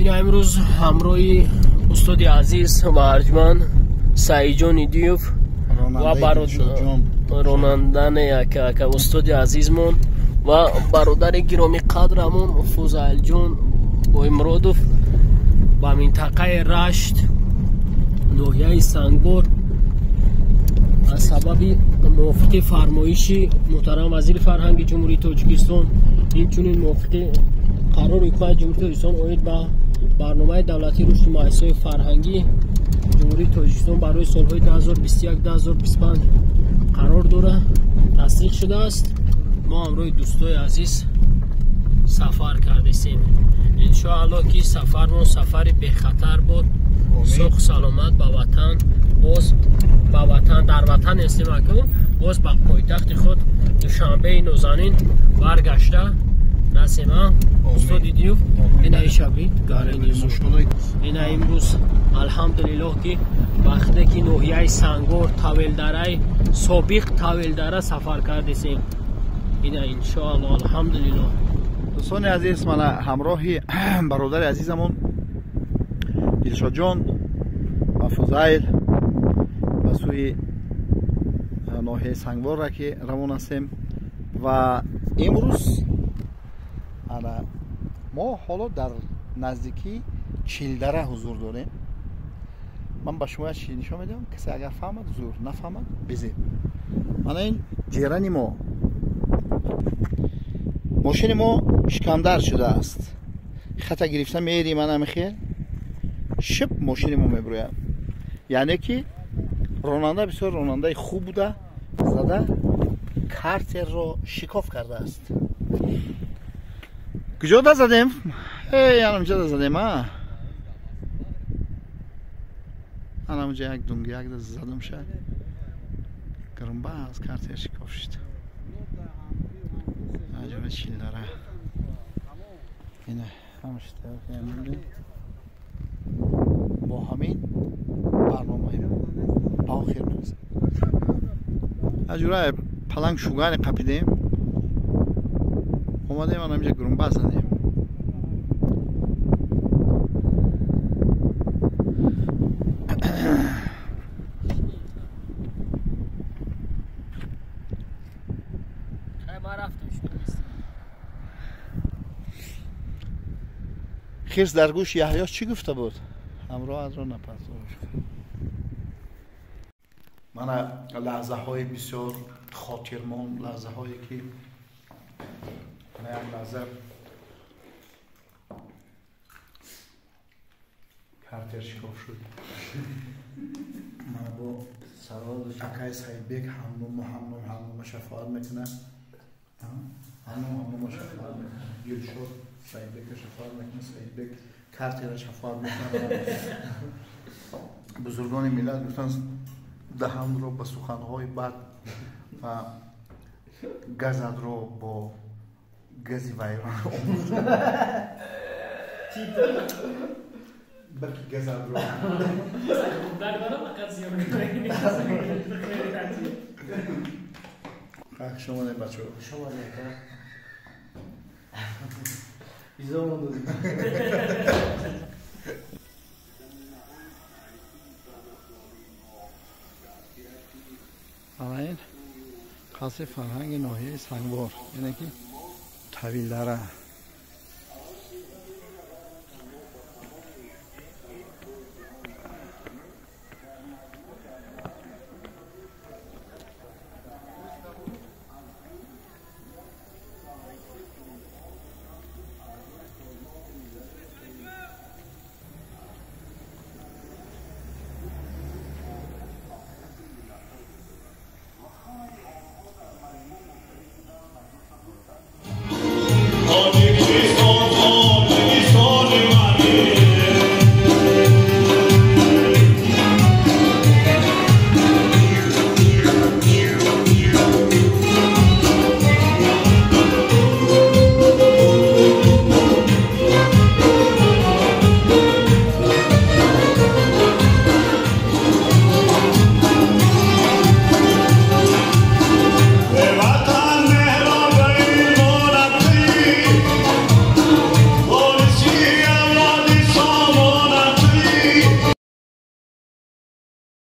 Ина имрӯз ҳамроҳи устоди азиз ва арҷманд Саидҷон Идиев ва ронандани ака устоди азизмон ва бародари гиромиқадрамон Фузайлҷон Боймуродов ба минтақаи Рашт, ноҳияи Сангвор аз сабаби мувофиқи фармоиши муҳтарам вазири фарҳанги Ҷумҳурии Тоҷикистон, инчунин мувофиқи қарори ҳукумати Ҷумҳурии Тоҷикистон оид ба барномаи давлатии рушди муассисаҳои фарҳангии Ҷумҳурии Тоҷикистон барои солҳои 2021-2025 қарор дорад, тасдиқ шудааст. Мо ҳамроҳи дӯстои азиз сафар кардесем. Иншоаллоҳ ки сафармон сафари бехатар буд, соҳу саломат ба ватан, боз ба ватан, дар ватан ҳастем аку, боз ба пойтахти худ Душанбеи нозанин баргашта расем. Устод Идиев, ина ишабид гарени ина имрӯз алҳамдулиллоҳ ки вақте ки ноҳияи Сангвор, Тавелдараи собиқ Тавелдара сафар кардесем. Ина иншоаллоҳ алҳамдулиллоҳ. Дӯстони азиз, мана ҳамроҳи бародари азизамон Дилшодҷон ва Фузайл ба сӯи ноҳияи Сангворра ки равон ҳастем ва имрӯз ана мо ҳоло дар наздикии Чилдара ҳузур дорем. Ман ба шумо як чиз нишон медиҳам, касе агар фаҳмад зур, нафаҳмад безеб. Мана ин ҷерани мо, мошини мо шикамдар шудааст, хата гирифта мери, ман амихел шиб мошини мо мебурӯяд. Яъне ки ронанда бисёр ронандаи хуб буда, зада картерро шикоф кардааст. Куҷо да задем? Анамҷа да задем, а? Анамҷа як дунги як да задам ша. Грумба аз картер шикоф шуд. Аҷоба Чилдара. Ина ҳамаш бо ҳамин барномаи ба охир мерасад. Аҷура паланг шугане қапидем. Омадем анамҷа грумба задем. Хирс дар гӯши Яҳё чӣ гуфта буд? Ҳамроҳатро напартош. Мана лаҳзаҳои бисёр хотирмон, лаҳзаҳое ки мана як лаҳза картер шикоф шуд. Мана бо акаи Саидбек ҳамному ҳамному шафоат мекунад. Ҳамному шафоат мекунад. Дилшод Саидбека шафоат мекунад, Саидбек картера шафоат мекунад. Бузургони миллат гуфтанд даҳанро ба суханҳои бад ва газадро бо гази вайрон омӯхт. Балки газадро. Хуш омадем, бачаҳо. Хуш омадем. Изомон додем. Ана ин қасри фарҳанги ноҳияи Сангвор, яъне ки Тавилдара.